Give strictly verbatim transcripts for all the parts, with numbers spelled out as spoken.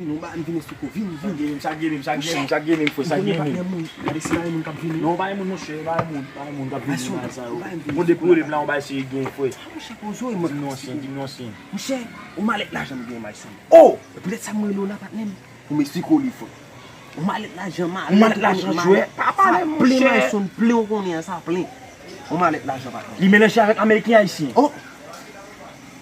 Non, ba m vin esplike w, vin, vin. Sa gen menm, sa gen menm, sa gen menm, sa gen menm, frè, sa gen menm. Gade si pa gen moun k ap vini. Non, pa gen moun, monchè, pa gen moun, pa gen moun k ap vini nan sa yo. Ou Bon, depi ou lè m la, on bagay serye gen, frè. Monchè, poze w, mwen. Di m non ansyen, di m non ansyen. Monchè, yon malèt lajan m gen, Mayson. Oh! E poutèt sa m rele w la, patnè m. Pou m esplike w li, frè. Yon malèt lajan, malèt. Yon malèt lajan, jwè. Pa pale, monchè. Plen, Mayson, plen, ou konnen an, sa plen. Yon malèt lajan, patnè m. Li melanje avèk ameriken ayisyen. Oh!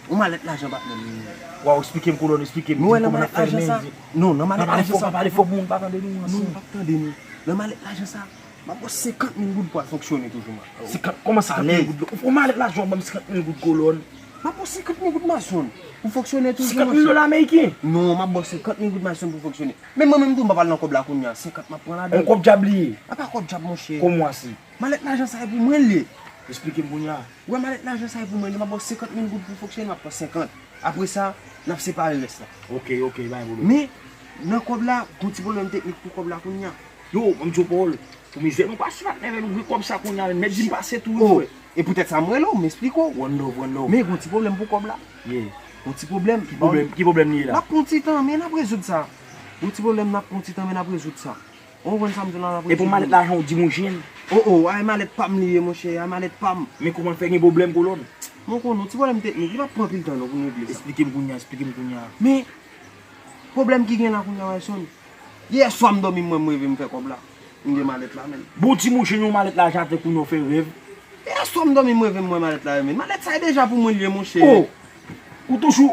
Yon malèt lajan, patnè m. Waw, eksplike m, kolòn, eksplike m. Nou wè Di m nan kòman n ap malèt lajan fè sa. men. Non, nan Pa malèt pale lajan fò, sa. Pa pale fò pou moun pa tande nou. Non, pa tande nou. Nan malèt lajan sa, m ap ba w senkant mil goud pou al fonksyone toujou, man. Senkant, kòman senkant mil goud? Yon malèt lajan, ban m senkant mil goud, kolòn. M ap ba w senkant mil goud, Mayson, pou fonksyone toujou, Senkant mil dola ameriken? Non, m ap ba w senkant mil goud, Mayson, pou fonksyone. Men mwen menm tou, m pa pral nan kòb la kounye a. Senkant m ap pran ladan. On kòb djab li ye. A pa kòb djab, monchè. Kòman se? Malèt lajan sa e pou mwen li ye. Eksplike m kounye a. Ou wè malèt lajan sa e pou mwen li. M ap ba w senkant mil goud pou fonksyone, m ap pran senkant. Apre sa, n ap separe rès la. Ok, ok, pa gen pwoblèm. Men, nan kòb la, gon ti pwoblèm teknik pou kòb la kounye a. Yo, ban m di w pawòl. Pou mizè nou pase patnè, men nou gen kòb sa kounye a, men mèt di m pase tou, Oh, wi, frè. E poutèt sa m rele w, m esplike w. One love, one love. Men gon ti pwoblèm pou kòb la. Yeah. Gon ti pwoblèm. Ki pwoblèm, ki pwoblèm li ye N la? Ap pran ti tan, men n ap rezoud sa. Gon ti pwoblèm, n ap pran ti tan, men n ap rezoud sa. Ou konprann sa m di w la, n ap E pou rezoud malèt li. Lajan ou di m ou jwenn? Oh, oh, ay malèt pa m li ye, monchè, ay malèt pa m. Men kòman l fè gen pwoblèm, kolòn? Mwen konnen, ti pwoblèm teknik, li p ap pran anpil tan non pou n regle sa. Eksplike m kounye a, eksplike m kounye a. Men, pwoblèm ki gen la kounye a, Mayson. Yè swa m dòmi, mwen, m reve m fè kòb la. M gen malèt la, men. Bon, ti mouche, yon malèt lajan atè kounye a, w fè rèv. Yè swa m dòmi, m reve m wè malèt la, men. Malèt sa e deja pou mwen li ye, monchè. Oh! Ou toujou.